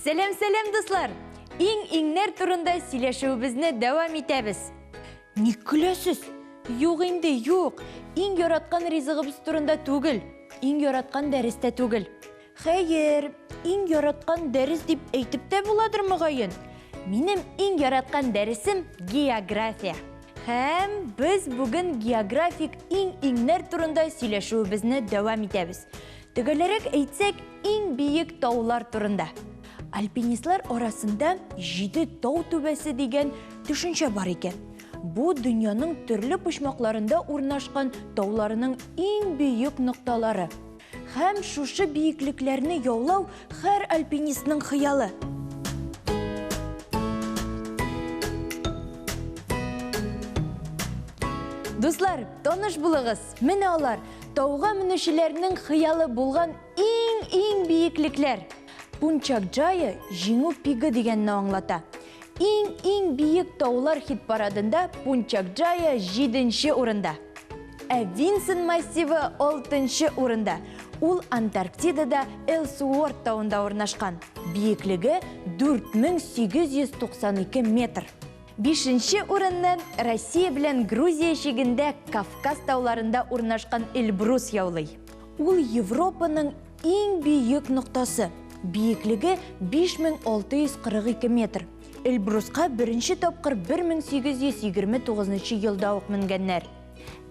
Сәлам, сәлам, дуслар! Иң иңнәр турында сөйләшүебезне дәвам итәбез. Ник көләсез? Юк инде, юк. Иң яраткан ризыгыбыз турында түгел. Иң яраткан дәрес тә түгел. Хәер, иң яраткан дәрес дип әйтеп тә буладыр мөгаен. Минем иң яраткан дәресем география. Һәм без бүген географик иң-иңнәр турында сөйләшүебезне дәвам итәбез. Төгәлрәк әйтсәк, иң биек таулар турында. Альпинистлар арасында җиде тау түбәсе дигән төшенчә бар икән. Бу дөньяның төрле почмакларында урнашкан тауларының иң бөек нокталары. Һәм шушы биеклекләрне яулау һәр альпинистның хыялы. Дуслар, таныш булыгыз. Менә алар, тауга менүчеләрнең хыялы булган иң-иң биеклекләр. Пунчак-Джая җиңү пигы дигәнне аңлата. Иң-иң биек таулар хит-парадында Пунчак-Джая җиденче урында. Ә Винсон массивы алтынчы урында. Ул Антарктидада Элсуорт тавында урнашкан. Биеклеге 4892 метр. Бишенче урынны Россия белән Грузия чигендә Кавказ тауларында урнашкан Эльбрус яулый. Ул Европаның иң биек ноктасы. Биеклеге 5642 метр. Эльбруска беренче тапкыр 1829 елда ук менгәннәр.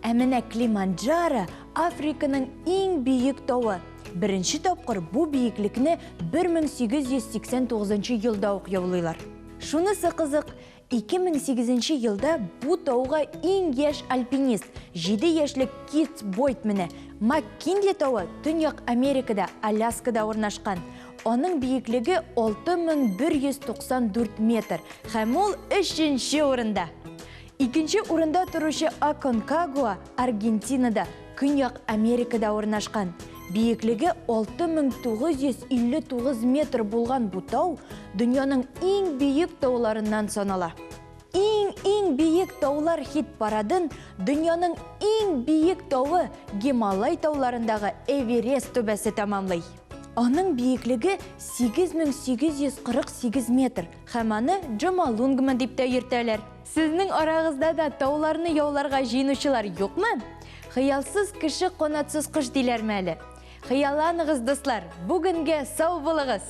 Ә менә Климанджаро Африканың иң биек тавы. Беренче тапкыр бу биеклекне 1889 елда ук яулыйлар. Шунысы кызык, 2008 елда бу тауга иң яшь альпинист, 7 яшьлек Кит Бойт менә. МакКинли тавы Төньяк Америкада, Аляскада урнашкан. Аның биеклеге 6194 метр һәм ул өченче урында. Икенче урында торучы Аконкагуа Аргентинада, Көньяк Америкада урнашкан. Биеклеге 6959 метр булган бу тау дөньяның иң биек тауларыннан санала. Иң-иң биек таулар хит-парадын дөньяның иң биек тавы Гималай тауларындагы Эверест түбәсе тәмамлый. Аның биеклеге 8848 метр һәм аны Джомолунгма дип тә йөртәләр. Сезнең арагызда да тауларны яуларга җыенучылар юкмы? Хыялсыз кеше канатсыз кош диләрме әле? Хыялланыгыз, дуслар! Бүгенгә сау булыгыз!